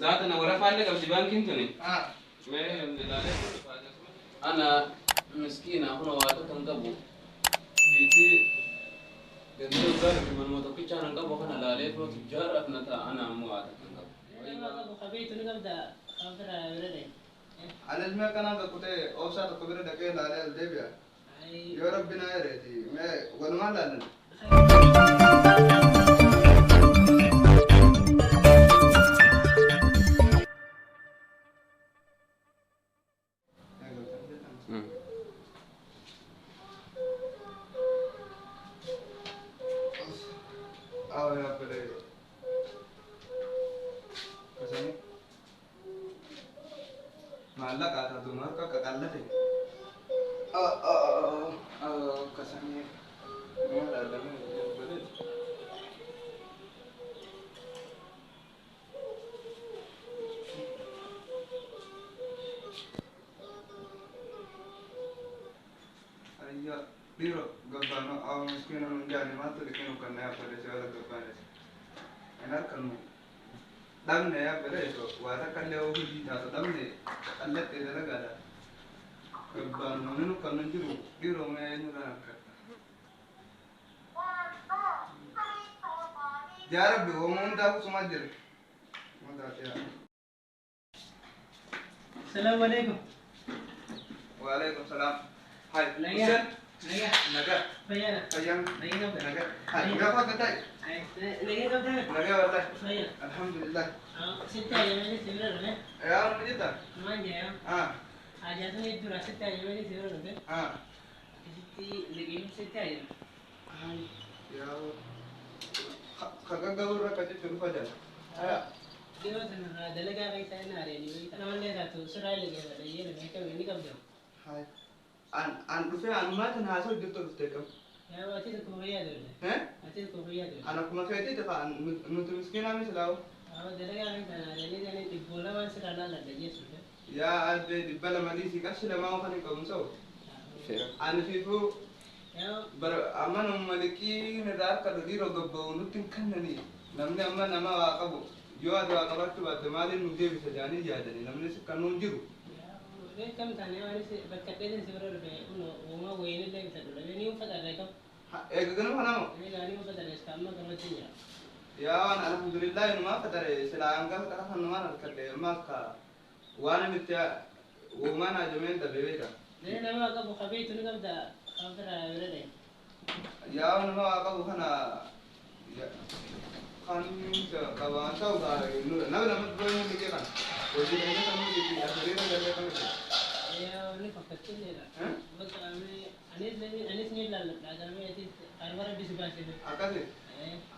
Zaata na warafaallee qabdi baankiin tuni. Mee ilaalee ana miskiina kun waa takka hin qabu. Biitii gandee waggaa dhufe manuma tokkichaan hin qabu kana laalee tuma tujjaaraaf na ta'a ana ammoo waa takka hin qabu. Anis mee akkanaan tokko ta'e obsaa tokko bira dhaqee ilaalee as deebi'a. Yoo rabbi naa hereeti mee walumaan laallan. Awa yaa balee. Kasanii. Maallaqa taatu harka qaqallate. Kasanii. Maal laallamee balee. Ayya dhiiroo gabbaanoo awa miskiina nun jaani maaltu liqii nu kanna yaa balee si wala gabbaanes. Hin harkannu dhabne yaa balee waa takka illee hojii taatu dhabne qaqallattee dalagaadha. Gabbaan namni nu kannu hin jiru dhiiroo mee eenyurraa harkadha. Yaa Rabbi hooma hundaafuu sumaa jira. Assalamu alaikum. Waalaikum salaam. Hai. Nagaa. Hussein. Nagaa. Nagaa. Fayyaadha. Fayyaan. Nagaa qabda. Nagaa. Hai. Gaafa akka ta'e. Nagaa qabda. Nagaa wallahi. Fayyaa. Alhamdulillah. Sitti ajajamanii si bira dhufe. Yaa nu jirta? Maal jedhama? Ah. Ajaa'ibni dura sitti ajajamanii si bira dhufe. Ah. Sitti liqiin sitti ajajama. Hai. Yaa. Kaga gawurra ka jechuun dhufa jala. Haya. Yeroo sana dalagaa keessa inni areeni. Namallee taatu sirraa liqeeffadha. Yeroo beekamu inni qabda. Hai. An an dhufee anumaa tan haasa'u jirtu dhuftee qabu. Yaa ati tokko fayyaa turte. Eh? Ati tokko fayyaa turte. An akkuma feetii tafa nuti miskiinaa misilaawu. Dalagaa keessa areeni dhibboo lamaan sirraa laalladha jechuudha. Yaa addee 200 dhiisii qarshii 2 kan hin qabu sa'u. Ani fiifuu bara amma nama liqiin irraa harka dhiiroo gabba'u nutti hin kennanii namni amma nama waa qabu yoo ati waa qabaachuu baatte maaliin nu deebisa jedhanii yaadanii namni si kan nuun jiru. Beekam taane waan bakka dheedin si bira dhufe uumaa wayinillee bitadhu dhabee ni uffata irraa qabu. Eega ganama kanamo. Ni uffata irraa amma gamatti jira. Yaa waan alhamdulillah numaa fatare silaa hanga fatara kan numaan harkadhe amma akka waan inni itti uumaan haajameen dhabe beeka. Nama qabu qabeetu ni qabda qabdara bira dhee. Yaa nama waa qabu kana kan qabaan ta'u nama nama dura inni liqee kana hojii keenya kan nuti asirra galee kan nuti. Yaa ni fakkatilleedha. Bakka anis ni ilaalladha gamee ati arbara bisi baasee. Akkasi.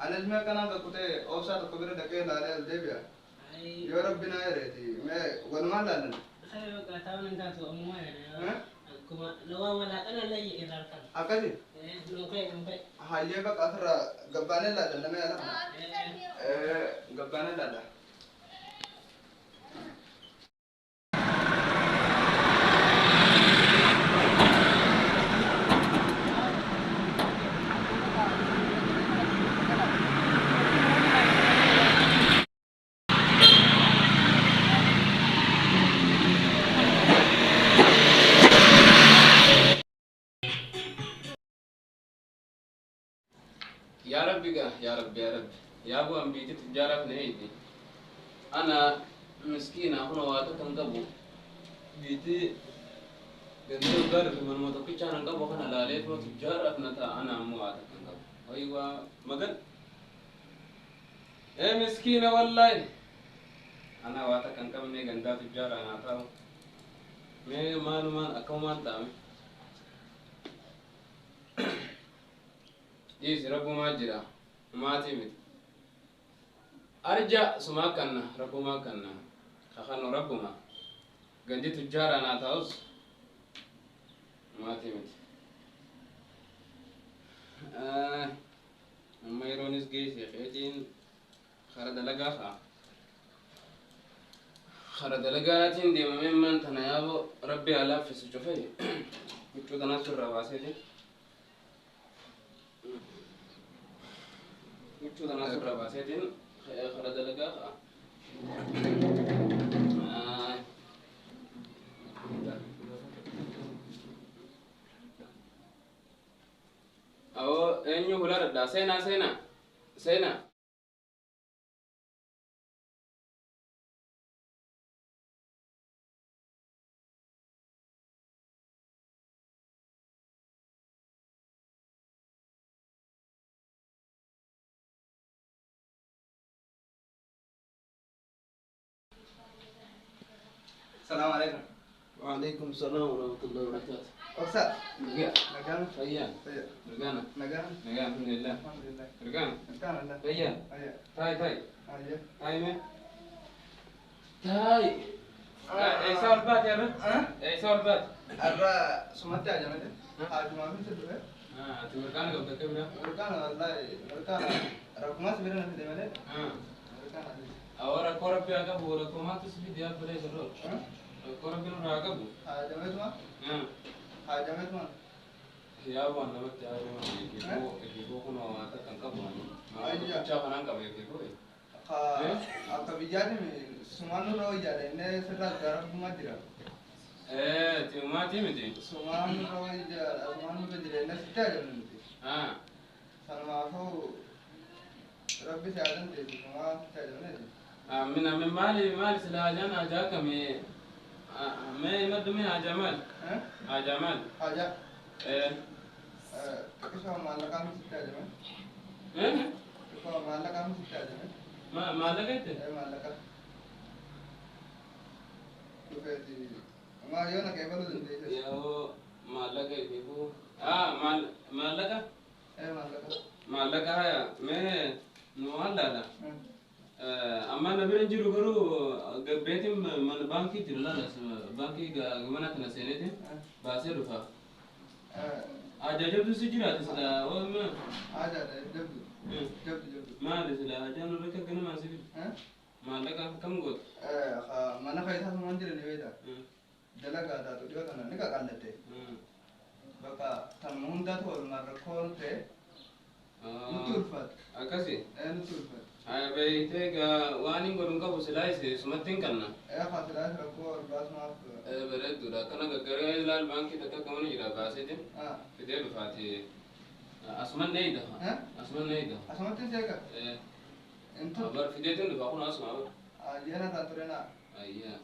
Anis mee akkanaan tokko ta'e obsaa tokko bira dhaqee ilaalee as deebi'a. Yoo rabbi naa hereeti mee walumaan laallan. Saya bakka taa'uun hin taatu ammumaa jedha. Akkuma lawaa malaaqana illee irraa harkan. Akkasi. Nunkee nunkee. Hayyee bakka asirra gabbaanee laalla namee ala kana. Gabbaanee laalla. Yaa Rabbi gaa yaa Rabbi yaa Rabbi yaa bu'aan biitii tujjaaraaf na eegi. Ana miskiina kun waa takka hin qabu. Biitii gandee waggaa dhufe manuma tokkichaan hin qabu kana laalee tuma tujjaaraaf na ta'a ana ammoo waa takka hin qabu. Wayiwaa magan. Ee miskiina wallaahi. Ana waa takka hin qabne gandaa tujjaaraa naa taa'u. Mee maalumaan akkamumaan ta'ame. Dhiisi rabbumaa jira. Maatii miti. Arja sumaa kanna rabbumaa kanna. Kakanu rabbuma. Gandi tujjaaraa naa taa'us maatii miti. Amma yeroonis geesse keetiin kara dalagaa fa'a. Kara dalagaatiin deemamee maan tana yaaboo rabbi haa laaffisu cufee huccuu tanaas irraa baaseeti. Huccuu tanaas irraa baaseetiin kara dalagaa fa'a. Eenyu hulaa dhadhaa? Seenaa seenaa seenaa. السلام عليكم. وعليكم السلام ورحمة الله وبركاته. Obsa. Nagaa. Nagaan. Fayyaa. Fayyaa. Mirgaana. Nagaan. Nagaa alhamdulillah. Alhamdulillah. Mirgaana. Nagaan Allah. Fayyaa. Fayyaa. Taai taai. Fayyaa. Taai mee. Taai. Eessa ol baate har'a? Eessa ol baate? Har'a sumatti haajamete. Haajumaa fi sirbe. Ati mirgaana qabda akka biraa? Mirgaana wallahi mirgaana rakkumaas bira na fide malee. Mirgaana. Awwa rakkoo rabbi haa qabu rakkoo maaltu si fide yaa bilee sirroo? Rakkoo rabbi nurraa haa qabu. Haajameetuma. Haajameetuma. Yaa waan namatti haajama eeguu kun waan takka hin qabu. Tokkichaa kanaan qaba eeguu. Akka biyyaatti sumaan nurra wayyaadha inni sirraa gaara jira. Ti'umaatii miti. Sumaan nurra wayyaadha sumaan nurra jira inni sitti haajamne miti. Sanumaafuu rabbi si haajan teessu sumaan sitti haajamne. Amin amin maali maali sila haajaan haajaa akkamii mee himadhu mee haajaa maali? Haajaa maali? Haajaa. Xiqqisoo maallaqaa sitti haajame. Xiqqoo maallaqaa sitti haajame. Maallaqa jette? Maallaqa. Dhufeeti. Maa yoo na qeebaluu dandeesse. Yoo maallaqa eeguu. Maallaqa? Maallaqa. Maallaqa haya mee nu hallaadha. Amma na bira hin jiru garuu beetiin mana baankii jiru laala baankii mana kana seeneeti baasee dhufa. Haajaa jabdu si jiraate sila oolma. Haajaa jabdu. Jabdu jabdu. Maali sila haajaan irra akka ganamaa si fidu. Maallaqa akkam goota? Mana keessaa sumaan jiran beektaa. Dalagaa taatu dhiyoo tana ni qaqallatte. Bakka tanuma hundaatu oolmaan rakkoon ta'e nutti ulfaata. Akkasi? Nutti ulfaata. Haya beektee egaa waan hin godhu hin qabu silaa ise sumatti hin kanna. Haa silaas rakkoo ol baasumaaf. Bareedduudha akkana gaggaree ilaal baankii takka akka mana jira baaseeti fidee dhufaati. Asuman neeyda. Asuman neeyda. Asumatti hin seeqa? Bar fideetiin dhufa kun asuma bar. Yeena taa ture naa. Ayyaa.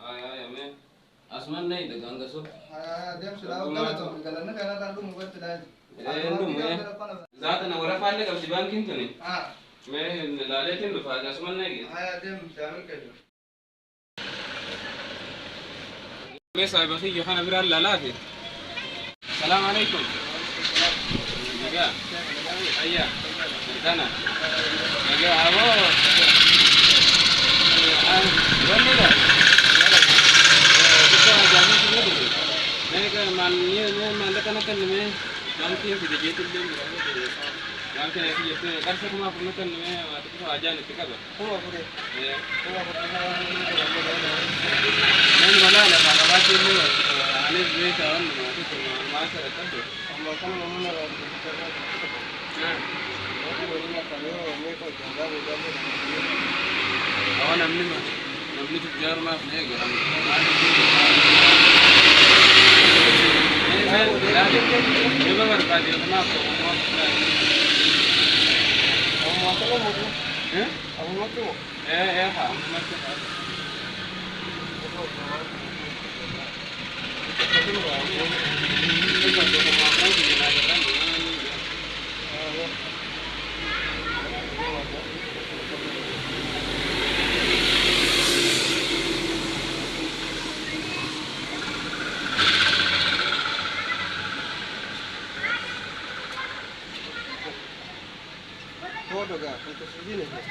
Haya haya mee asuman neeyda ganga so. Haya deem silaa galatoomi galanni kana irraan dhumu bar silaas. Dhumu zaata na warafaallee qabdi baankiin tuni. Mee laaleetiin dhufa asuman neeyda. Haya deem siyaamil keessa. Mee saahiba kiyya kana biraan laalaafi. Salaam alaikum. Nagaa. Ayyaa. Mirgana. Nagaa aboo. Wanni dha. Xiqqoo hajaamii si godhe. Mee maal maallaqa na kenni mee baankiin fide jeetillee jira. Baankiin asii jettee qarshii 4000 na kenni mee waa xiqqoo hajaan itti qaba. 4000. Mee malaa lafa qabaachuu illee anis beekaa waan nama tokko maal rakkadhu. Awwa namni namni tujjaarumaaf ni eega. Nama barbaade namaaf haa.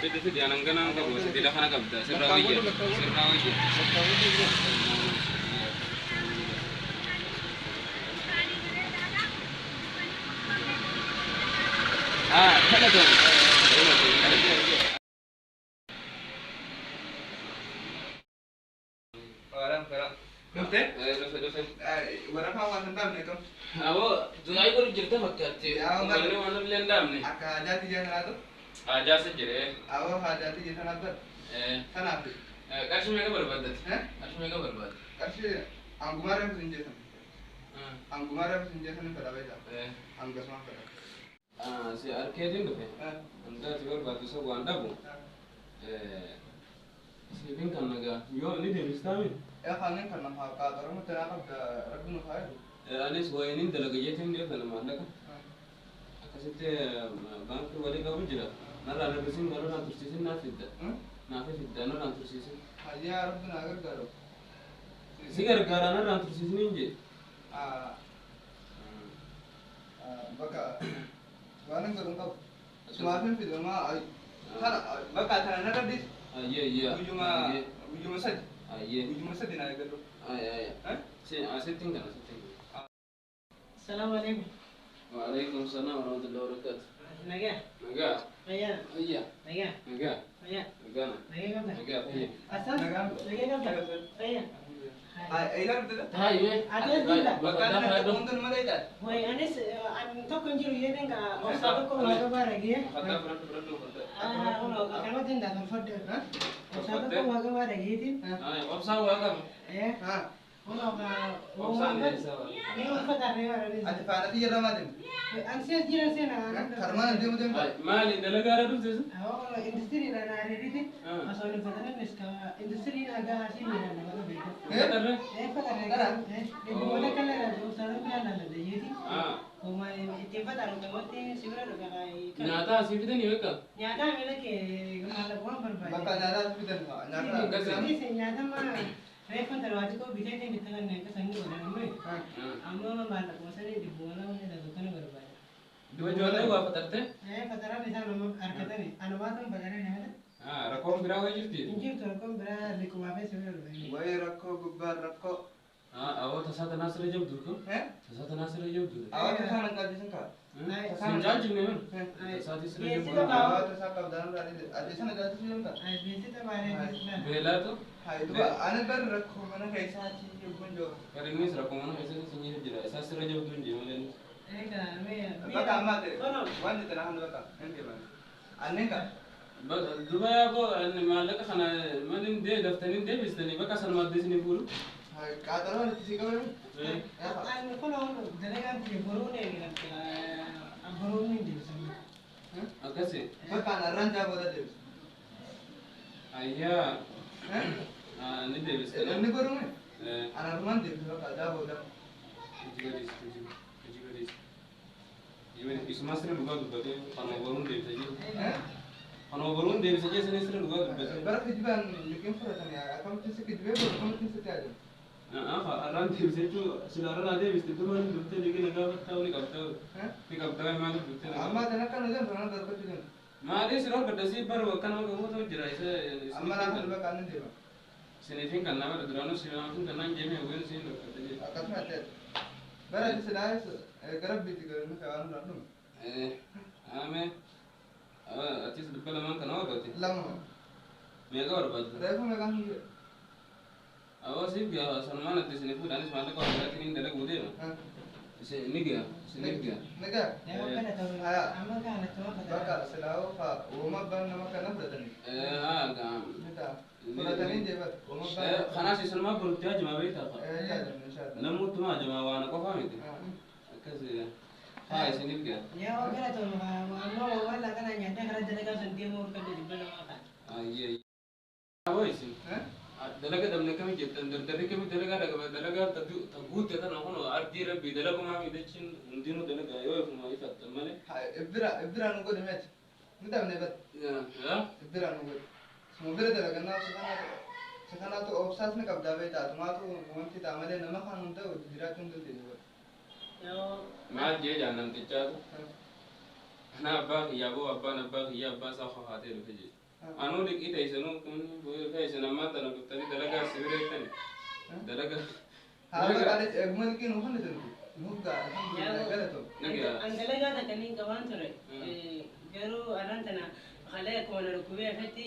Fidi fidi anan ganaan qabu sibiila kana qabda sirraa wayya sirraa wayya. Kadhatamu. Dhuftee? Dhufe dhufe. Waraqaa waan hin dhaabne kam? Aboo du'aa godhu jirta fakkaatti. Wanni waan illee hin dhaabne. Akka haajaatti ija sanaatu? Haajaa si jire. Aboo haajaatti ija sanaaf bar. Kanaaf. Qarshii meeqa barbaaddati? Qarshii meeqa barbaadda? Qarshii hangumaa reefu hin jeesan. Hangumaa reefu hin jeesan fedha beektaa? Hangasuma fedha. Si arkeetiin dhufe. Hundaati barbaadu isa waan dhabu. Siifin kan nagaa yoo ni deebistaami. Kanneen kan nama qaxaramu tanaa qabda rabbi nu faayidu. Anis wayiniin dalaga jeetiin deefana maallaqa. Akkasitti baankii walii qabu jira. Narraa darbisiin garuu naan tursiisin naaf fidda. Naaf fidda narraan tursiisin. Hayyaa rabbi naa gargaaru. Si gargaara narraan tursiisin hin jee. Bakka waan hin godhu hin qabu. Sumaafin fidu maa tana bakka tana narra dhiis. Ayyee ayyee. Guyyuma guyyuma sadi. Ayyee. Guyyuma sadi naa eegallu. Ayyee ayyee. Si asittiin kana asittiin. Salaamu alaikum. Waalaikum salaam warahmatullahi wabarakatuh. Nagaa. Nagaa. Fayyaa. Ayyaa. Nagaa. Nagaa. Fayyaa. Nagaa. Nagaa qabda. Nagaa fayyaa. Asaan. Nagaa. Nagaa qabda. Fayyaa. Eeyyaa dhufte? Hayyee. Ati as jirta? Bakka Bakka fayyadu. hundinuu malee taate. Way anis an tokko hin jiru jedheen ka obsaa tokko waa qabaa dhagee. Uffata fudhadhu fudhadhu uffata. Akkanumatti hin daakon fodde. Obsaa tokko waa qabaa dhageetiin. Obsaan waa qaba. Obsaan eessa waa? Ni uffata arree waraanis. Ati faana xiyya lamaa deemte. An si as jiran seena. Karmaan deemu deemta. Maali dalagaara dhufte sun? Industiriidhaan ariiriti. Osoo hin uffatanis ka industiriin hagaa asii miidhaan nama beeku. Uffatarree? Uffata dhibboota kana obsaa tokko yaalaa dhageeti. Kuma ittiin fatarumatti si bira dhuga. Nyaata asii fidanii beekaa? Nyaata miila kee maallaquma barbaade. Bakka nyaataa fidan nyaataa. Innis nyaata ma reefa talwaati koo bitee itti kan akka sanni godhan amma maallaquma sanii dhibbuma lama jedhatu kana barbaada. Duba ijoollee waa fatartee? Fataraan isaan nama harkatani anumaatan fataree nyaata. Rakkoon biraa wayii jirti? Hin jirtu rakkoon biraa liqumaafee si bira dhufe. Wayii rakkoo gubbaan rakkoo. Awwa tasaa tanaa sirra jabdu kun? Tasaa tanaa sirra jabdu. Awwa tasaa nan caalchisin kaa. Sin caalchifne min? Tasaatii sirra jabdu. Awwa tasaa qabdaan ati sana caalchisuu deemta. Beeksisa baay'ee Beelaatu? Hayi duba ani bar rakkoo mana keessaati yogguun jiru. Bari innis rakkoo mana keessatti sinyiif jira. Isaa sirra jabdu hin jiru malee. Egaa mee. Bakka ammaa ta'e wanti tana hannu bakka hin deeman. Anneen kaa. Duba yaaboo maallaqa kana malin dee daftanii deebistanii bakka sanuma addee fuudhu. Qaxaroo itti si qabame. Ani kun dalagaan kiyya boruun eegalamte boruun hin deebisan. Akkasi. Bakka arraan jaa booda deebisa. Ayyaa. Ni deebista. Inni boruun ana armaan deebisa bakka jaa booda. Hojii gadiis hojii gadiis. Isuma sirri dhugaa dubbatee kanuma boruun deebisa jee. Kanuma boruun deebisa jee sanii sirri dhugaa dubbatee. Bara kijibaan liqiin fudhatanii akkamitti si kijibee boru akkamitti sitti ajaja. Arraan deebisa jechuun sila arraan deebiste duraan dhuftee liqii gaafa ni qabda. Ni qabda maaliif dhuftee? Amma tan akka nu deemtu nan darbachuu deemtu. Maali siroo gaddasii baru akkanuma gahuutu jira isa. Amma naan bakka annan deema. Siniifin kan nama duraanuu siniifin kan naan jeemee wayii siin dhokkatte jee. Akkasuma ta'e. Bara silaayis gara biitti galanii waan hundaan dhume. Amee. Atis dhibba lamaan kana barbaadde? Lama. Meeqa barbaadde? Reefu meeqaan hin jiru? Awwa siif gaa sanumaan ati isinii fuudhaanis maallaqa waraqaatiin hin dalaguu deema. Ni gaa isiniif gaa. Ni gaa? Amma kana tuma Bakka silaa'uu faa uuma abbaan nama kana fudhatanii. Haa gaa. Ni ta'a. Fudhatanii deeman uuma abbaan. Kanaas isinumaa borutti hajamaa beektaa? Jaajamne inshaalla. Namuttumaa hajamaa waan qofaa miti. Akkas haa isiniif gaa. Yaa kana tuma amma waan kana nyaatee karaa dalagaa sun deemuu horkadde dhibba lamaa kana. Ayyee. Awwa isin. Dalaga dhabne kami jettan dardarri kami dalagaa dhaqaba dalagaa ta guutte tana kun ardii rabbii dalagumaa miidhachiin hundinuu dalagaa yoo ifuma ifattan malee. Ibbira ibbira nu godhe meeti. Ni dhabne bar. Ibbira nu godhe. Suma bira dalagannaa si kanaatu obsaas ni qabdaa beektaa atumaatu wanti ta'a malee nama kan hunda jiraachuu hin dandeenye. Maal jee jaan namtichaatu. Ana abbaa kiyyaa boo abbaan abbaa kiyyaa abbaa isaa qofaatee dhufe jee. Anuu liqii teessanuu kun teessan ammaa tana dhuftanii dalagaa si bireettani. Dalagaa. Haa bakka eeguma liqii nuuf hin dandeenye. Nuuf gaa alhamdulillah galatoo. An dalagaa takka niin qabaan ture. Garuu arraan tana halee akkuma na dhukkubee hafetti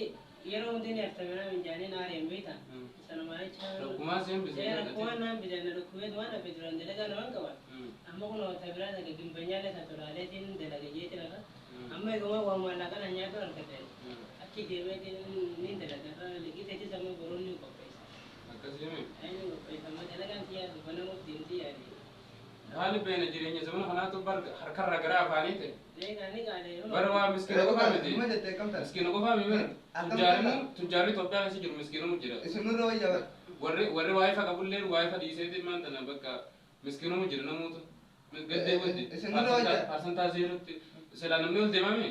yeroo hundi ni haftamina minjaaniin aareen beekta. Sanuma jecha. Rakkumaa si hambise. Rakkumaa naan bitan na dhukkubee waan hafe duraan dalagaa naman qaba. Amma kun wata biraa takka gimbanyaalee ta tolaaleetiin dalaga jeetiin hafa. Amma eeguma waan maallaqa na nyaatu harkate. Achi deemeetiin ni dalaga. Liqii teessis amma boruun ni qopheessa. Akkasii Ni qopheessa. Amma dalagaan tiyyaa banamuuf deemti yaade. Maali beena jireenya zamana kanaatu bar harkarra gara afaanii ta'e. Egaa ni qaalee. Bara waa miskiina qofaa miti. Uma jettee kam taate? Miskiina qofaa miti bara. Tujjaarimu tujjaarri Itoophiyaa keessa jiru miskiinumu jira. Isin nurra wayyaa bara. Warri waayifa qabullee waayifa dhiiseeti maan tana bakka miskiinumu jira namoota. Gaddee godhi. Isin nurra wayyaa. Parsantaa zeerootti. Silaa namni ol deemame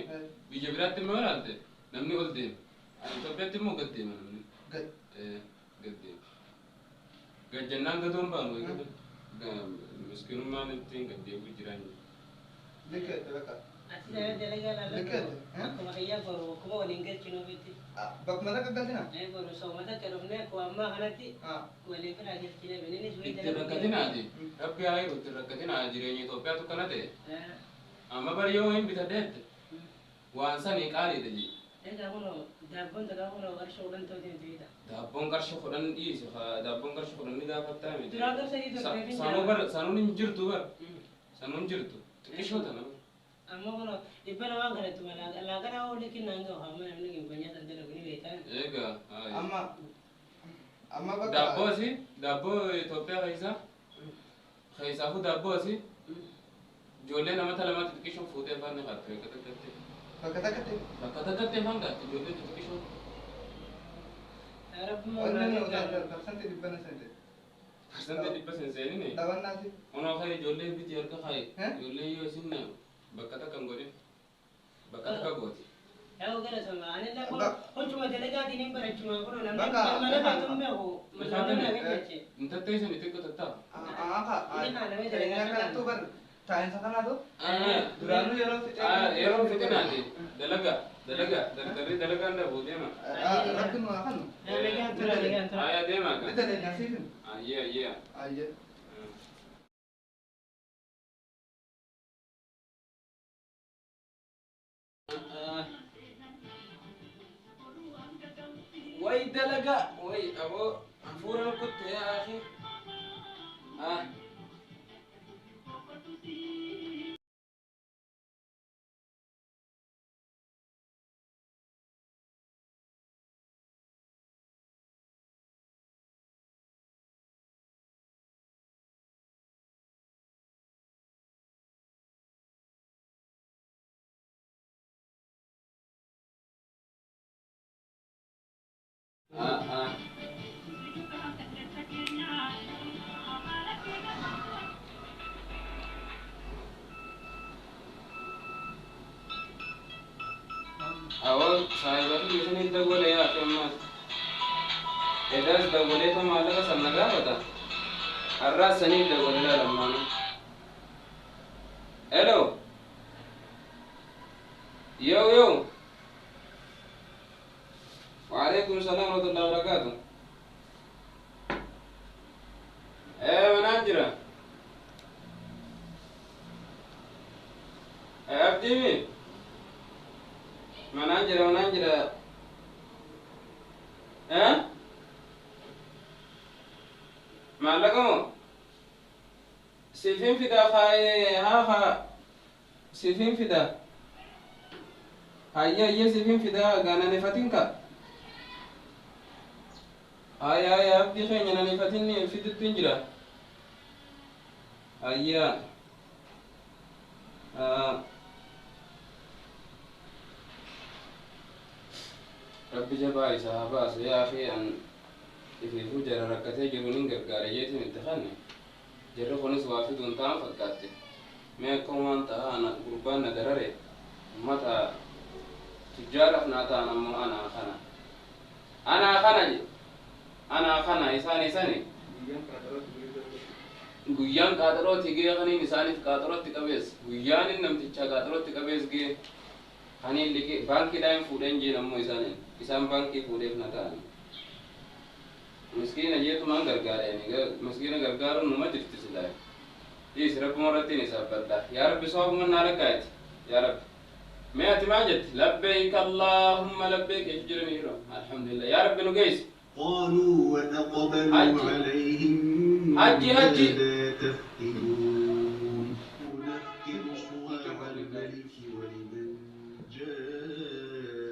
biyya biraatti immoo ilaalte namni ol deema. Itoophiyaatti immoo gad deema namni. Gad. Gad deema. Gad jennaan gadoon baanu miskiinummaan ittiin gad deebi'u jiraan. Likkeette bakka. Asi sana dalagaa laalladhu. Likkeette. Akkuma kiyyaa boru akkuma waliin galchinuufitti. Bakkuma takka galchina? Boru sooma takka dhufnee akkuma ammaa kanatti waliin firaa galchine bininis wayii Itti rakkatinaa Rabbi haa jiru itti rakkatinaa jireenya Itoophiyaatu kana ta'e. Amma bari yoo hin bitadheette waan sanii qaaliidha jee. Egaa kunoo daabboon takka kunoo qarshii 10 ta'uutiin ta'edha. Daabboon qarshii 10 dhiisi daabboon qarshii 10 ni gaafattaa miti. Duraan qarshii 3 turte. Sanuu bar sanuun hin jirtu bar sanuun jirtu xiqqishoo tana bar. Amma kunoo 200 kanatti laaqana olii kennaan gahu hamma namni gimbanyaa san dalagu ni beektaa. Egaa Amma bakka. Daabboo asii daabboo Itoophiyaa keessaa keessaafuu daabboo asii ijoollee namata lamatti xiqqishoo fuutee afaan ni qaatti bakka takkatti. Bakka takkatti. Bakka takkatti afaan qaatti ijoollee xixiqqishoo. Onneen parsantii 100 na seente. Parsantii 100 sen seenini. Daawwannaasi. Onoo ka'e ijoollee biti harka ka'e ijoollee yoo isin bakka takka hin godhin bakka takka gooti. Yaa gara sama ani la kun huccuma dalagaatiin hin barachuma kun namni Bakka. mana faatuun beeku mana na jeche. Intattee isin xiqqoo tattaa. Akka. Kanattuu bar taa'insa kanaatu. Duraanuu yeroo fixee. Yeroo fixinaati dalagaa dalagaa dardarri dalagaan dhabuu deema. Rabbi nu haa kennu. Nagaan tura nagaan tura. Ayaa deema kan. Bita leenyaa siifin. Ayyee ayyee. Ayyee. Way dalagaa way aboo hafuura kutte yaa akhi. Ah. Ah. Awal saayibatti isin dawwale yaa akhi ammaas. Edaas dawwaleetu maallaqa san na gaafata. Har'aas saniif dawwale laalammaanu. Hello. Yo yo. وعليكم السلام ورحمة الله وبركاته. إيه مناجرة. إيه أبديمي. مناجرة مناجرة. إيه؟ معلقمو. سيفين فدا خاي ها ها. سيفين فدا. هيا هيا سيفين فدا غانا نفتنكا. Ayya ayya abdii keenya nan ifatinni fiduttu hin jira. Ayya. Rabbi jabaa isa haa baasu yaa akhi an ifiifuu jara rakkatee jiru nin gargaara jeetiin itti kanne. Jarri kunis waa fiduun ta'an fakkaatte. Mee akkanumaan ta'a ana gurbaan na darare ummata tujjaaraaf naa ta'an ammoo anaa kana. Anaa kana jedhe. Anaa kana isaan isani guyyaan qaaxarootti gee kaniin isaaniif qaaxarootti qabees guyyaan inni namtichaa qaaxarootti qabees gee kaniin liqee baankiidhaan fuudheen jeen ammoo isaaniin isaan baankii fuudheef na ta'an miskiina jeetumaan gargaareen miskiina gargaaruun numa jirti silaa dhiisi rabbuma irrattiin isaaf bal'aa yaa rabbi soofuma naa lakkaa'eti yaa rabbi mee ati maa jetti labbeeyka allaahumma labbeeyka jechu jiranii yeroo alhamdulillah yaa rabbi nu geessi. قالوا وأقبلوا عليهم ماذا تفقدون نفقد صواع الملك ولمن جاء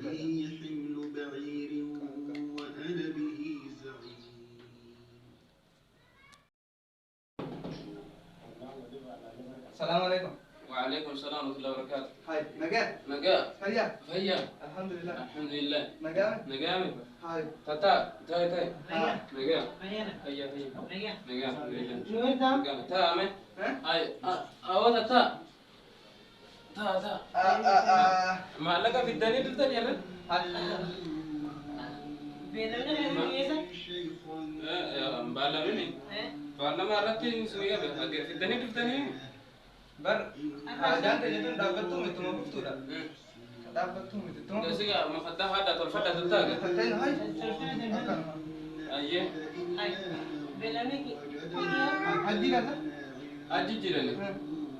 به حمل بعير وأنا به زعيم. السلام ورحمة الله وبركاته. Hai, nagaa? Nagaa. Fayyaa? Fayyaa. Alhamdulillah. Alhamdulillah. Nagaa? Nagaami. Hai. Tata, tai tai. Fayyaa. Nagaa. Fayyaa. Fayyaa fayyaa. Nagaa. Nagaa. Alhamdulillah. Nu ergaa. Nagaa. Ta ame. Eh? Ay, awa tata. Ta ta. Ah ah ah. Maallaqa fiddanii dhuftan yerra? Beelamni kana dhiyeessa. Baalamini. Baalama irratti isin qabe. Fiddanii dhuftanii. Bar haajaan ta'e tun dhaabbattuu miti tuma kuftuudha. Dhaabbattuu miti tuma kuftuudha. Siga mafaddaa haadha tolfadha tattaaga. Tolteen hai. Akkanuma. Ayyee. Beelamni Hajji laata? Achi jirani.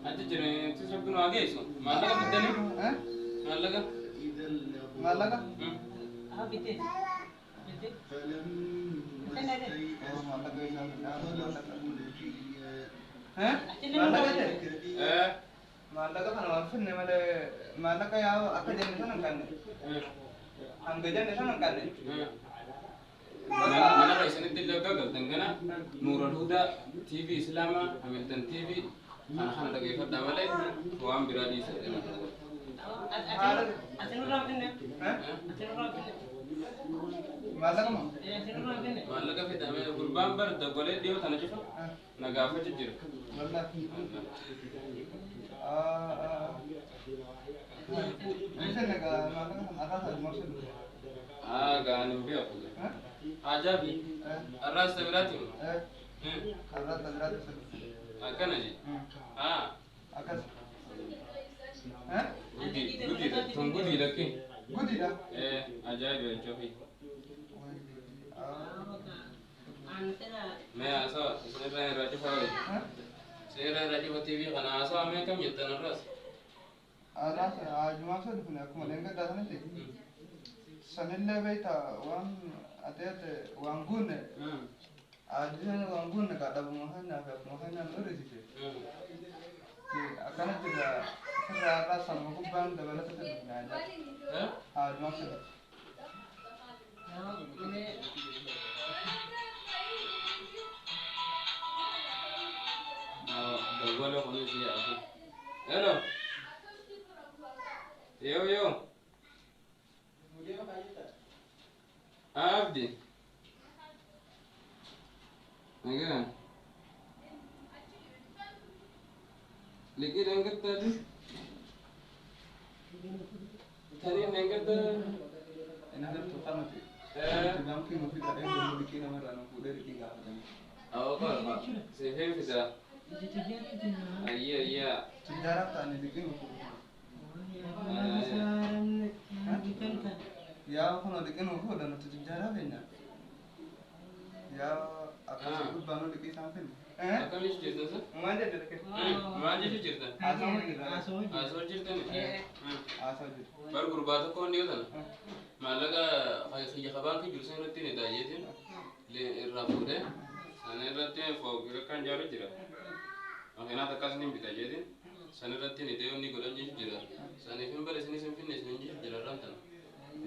Achi jirani. Tis rabbi nu haa geessu. Maallaqa fiddanii? Eh? Maallaqa? Maallaqa? haa bitee. Bitee. Maallaqa isaan maallaqa. Eh? Maallaqa jette? Eh. Maallaqa kana waan finne malee maallaqa yaa akka jenne sana hin qabne. Hanga jenne sana hin qabne. Mana keessanitti illee akka galtan kana Nuural Hudaa TV Islaamaa Hamilton TV kana kana dhageeffadhaa malee waan biraa dhiisa. Ati nurraa finne. Eh? Ati nurraa finne. Maallaqa moo? Ati nurraa finne. Maallaqa fidame gurbaan bar daggolee dhiyoo tana cufa na gaafachu jira. Wallahi. Ah ah. Finne gaa maallaqa kana akkaataa morsu. Haa gaan hin beeku. Eh? Ajaabi. Eh? Arraas biraati. Eh? Arraas biraati. Akkana je. Haa. Akkas. Eh? Gudii gudii tun gudii lakki. Gudiidha. Eh ajaa'iba jechuufi. Mee haasawa isinirraa irraa cufaa wayi. Isinirraa irraa cufa TV kana haasawa mee kam jettan arraas? Arraas haajumaaf isa dhufne akkuma leenga sanatti. Sanillee beektaa waan ati ati waan guunne haajuu waan guunne kaa dhabuma keenyaa fi akkuma keenyaa nu hir'isise. Akkana jira sirraa arraas sanuma gubbaan dabalata isa dhufne haajaa. Haajumaaf isa dhufne. Dawwala kunis yaa Hello. Yo yo. Abdi. Nagaa. Liqii dhangattaati. Tanii dhangatta. Inni agartuu kanatti. Baankii nuti kadhee liqii namarraa nu fuudhee liqii gaafatame. Awwa qaba. Seefeen fidaa. Ayyee ayyee. Tujjaaraaf ta'anii liqii nu fuudhu. Yaa kun liqii nu fuudha nuti tujjaaraa feenya. Yaa akkasii gubbaa nu liqii isaan finne. Akkamitti jirtan sa? Maal jette liqii? Maal jechuu jirtan? Haasawaa jirra. Haasawaa jirtan? Haasawaa jirra. Bar gurbaa tokko hundi yoo tana maallaqa xiyya baankii jiru san irratti ni daayyeetiin irraa fuudhee sana irratti fooqii akkaan ijaaru jira. Makiinaa takkas ni bita jeetiin san irratti ni deemni ni godhan jechuu jira. Saniif hin bare isinis hin finne isin jechuu jira irraan tana.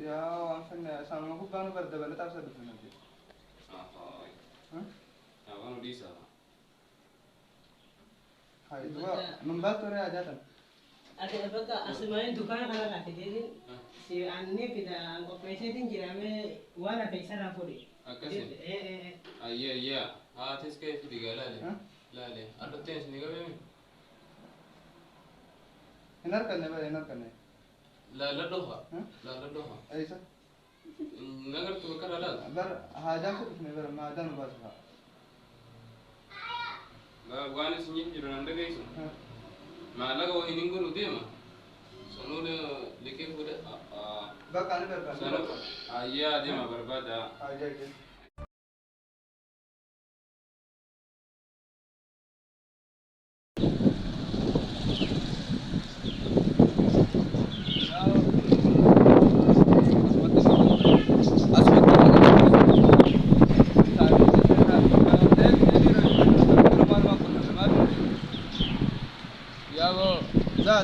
Yaa waan finne sanuma gubbaa nu bar dabalataaf isa dhufne nuti. Waan dhiisaa. Hai duba nun baas ture haajaa tan. Ati bakka asumaan dukkaana kana kaafeteetiin si annee fida qopheesseetiin jiraame waan hafe isarraa fuudhe. Akkasi. Ayyee ayyee haatis ka'ee fidi gaa laale. Laale arratteen isin qabeemi. Hin harkanne bare hin harkanne. Laala dhoha. Laala dhoha. Eessa? Nagartu bakka irraa laala. Bar haajaan kun dhufne bara maadaan nu baasu fa'a. Waan isin jiru nan dhageessu. Maallaqa waliin hin godhu deema. Sanuu liqii fuudhe. Bakka ani barbaadu. Sanuu ayyaa deema barbaada. Ayyaa ayyaa.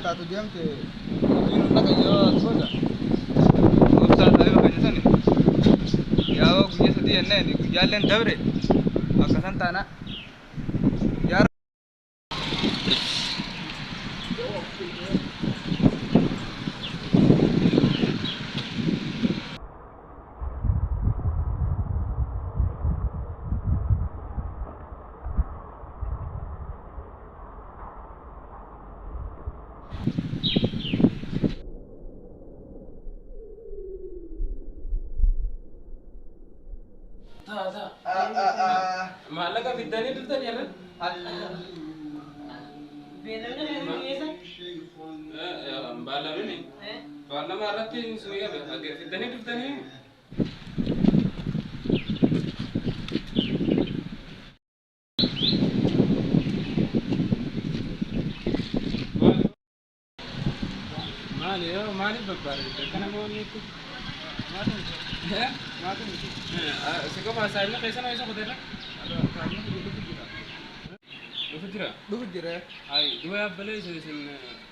Taatu deemte guyyaa guyyaa sadii jenneen guyyaalleen dabre akkasan taana. Taa taa. Maallaqa fiddanii dhuftanii irra? Beelamni kan keessa? Baalamini. Baalama irratti isin gabe fiddanii dhuftanii. Maali yoo maaliif babbareedda kana moonni Si qofa saayinni keessan isa kuteerra? Dhufu jira? Dhufu jira. Ay, duba yaabbalee isin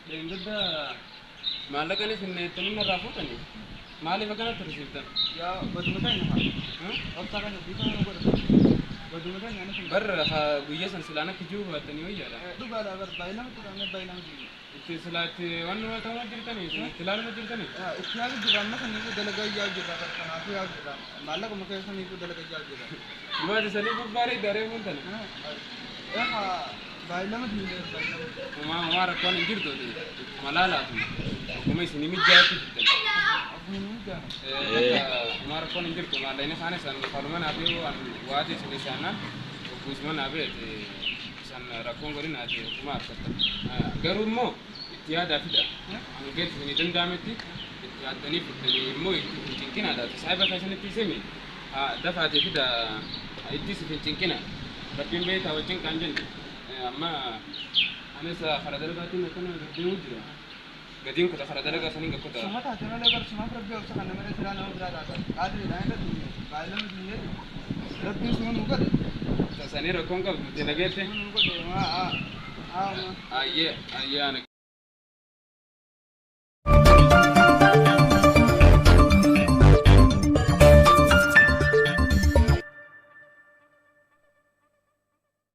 dheengadda maallaqan isin neettanii narraa fuutanii maaliif akkana tursiiftan? Yaa baduma keenya haa. Obsa kana bifa nama godhata. Baduma keenya ana sun. Barra guyyaa san silaan akka jiru baattanii wayyaadha. Dhugaadha bar baay'inama tuqamne baay'inama jiru. Itti silaatti waan nama ta'uu jirtanii isin itti ilaaluma jirtanii? Itti yaadu jirra amma saniifuu dalagaa yaa jirra bar kanaafuu yaa jirra. Maallaquma keessa saniifuu dalagaa yaa jirra. Dubaati sanii babbaarii daree fuuntani. Yaa baay'inama diinee baay'inama. Umaa umaa rakkoon hin jirtu malaalaatu akkuma isin mijaa'etti fiddan. Akkuma mijaa'e. Umaa rakkoon hin jirtu maallaqni isaan isaan faluma naa fi waan waati isin isaanaan ogguusuma naa beete isaan rakkoon godhin ati oguma argatta. Garuu immoo itti yaadaa fida. Hanga isin danda'ametti itti yaaddanii fiddanii immoo itti hin cinqinaadha. Saayiba keessanitti isimi dafaatee fida itti isin hin cinqina. Rabbiin beektaa wajjin kan jenne. Amma anis karaa dalagaatiin akkana deemuu jira. Gatiin kuta karaa dalagaa saniin gakkota. Suma taate malee bar sumaaf rabbi obsa kan nama silaa nama biraa taata. Qaadriidhaan irra diinee baay'inama diinee rabbiin suma nu godhe. Sanii rakkoon qabdu dalageette. Suma nu godhe maa haa haa. Ayyee ayyee ana.